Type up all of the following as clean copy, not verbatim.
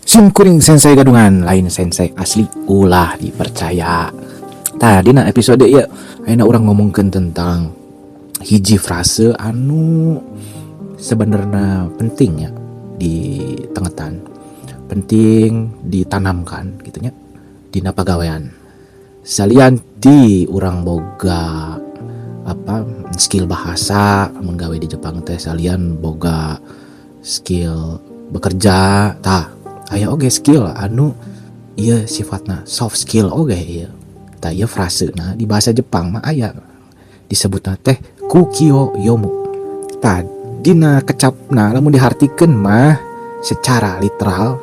Sim kuring sensei gadungan, lain sensei asli, ulah dipercaya. Tah, dina episode ieu ayeuna urang ngomongkeun tentang hiji frase anu sebenarnya penting ya di tengetan, penting ditanamkan gitu nya dina pagawean. Salian ti urang boga apa skill bahasa mun gawe di Jepang teh, salian boga skill bekerja, tah aya oge skill anu ieu sifatna soft skill oge ieu. Tah, ieu frase. Nah, di bahasa Jepang mah aya disebutna teh kuki o yomu. Tah, dina kecapna lamun dihartikeun mah secara literal,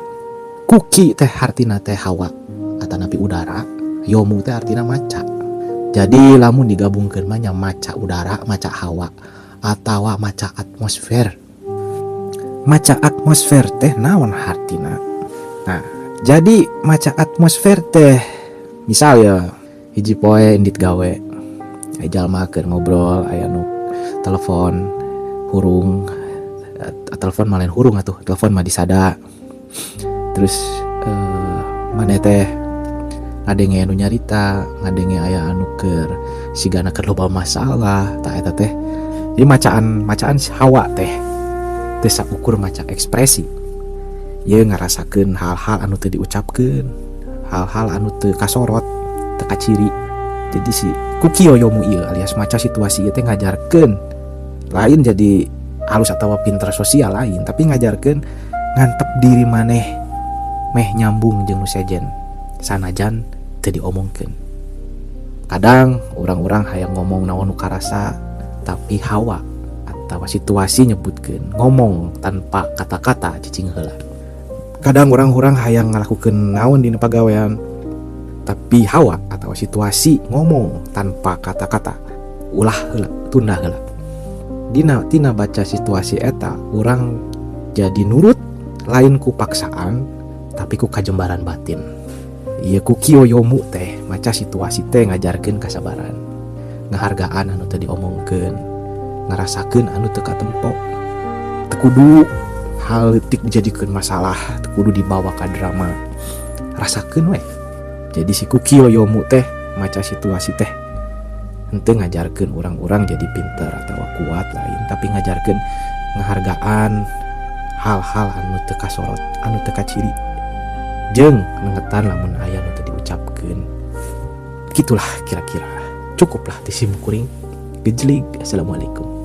kuki teh hartina teh hawa atanapi udara, yomu teh artina maca. Jadi lamun digabungkeun mah nya maca udara, maca hawa, atawa maca atmosfer. Maca atmosfer teh naon hartina? Nah, jadi maca atmosfer teh misal ya hiji poe indit gawe, aya jalma keur ngobrol, aya nu telepon hurung, telepon mah lain hurung atuh, telepon mah disada. Terus maneh teh ngadenge anu nyarita, ngadenge aya anu keur sigana keur loba masalah. Tah, eta teh jadi macaan macaan hawa teh, teu saukur maca ekspresi. Ieu ngarasakeun hal-hal anu teu diucapkeun, hal-hal anu teu kasorot, teu kaciri. Jadi si kuki o yomu ieu alias maca situasi ieu teh ngajarkeun lain jadi halus atau pinter sosial, lain, tapi ngajarkeun ngantep diri maneh meh nyambung jeung nu sejen sanajan teu diomongkeun. Kadang orang-orang hayang ngomong naon nu karasa, tapi hawa atau situasi nyebutkeun ngomong tanpa kata-kata, cicing heula. Kadang orang-orang hayang ngalakukeun naon dina pagawean, tapi hawa atau situasi ngomong tanpa kata-kata, ulah heula, tunda heula. Dina tina baca situasi eta urang jadi nurut, lain ku paksaan, tapi ku kajembaran batin. Ieu kuki o yomu teh, maca situasi teh, ngajarkeun kasabaran, ngahargaan anu teu diomongkeun, ngarasakeun anu teu katempo. Teu kudu hal leutik dijadikeun masalah, teu kudu dibawa ka drama, rasakeun we. Jadi si kuki o yomu teh, maca situasi teh, henteu ngajarkeun urang-urang jadi pinter atau kuat, lain, tapi ngajarkeun ngahargaan hal-hal anu teu kasorot, anu teu kaciri, jeung nengetan lamun aya nu teu diucapkeun. Gitulah kira-kira. Cukuplah di sim kuring. Gejlig. Assalamualaikum.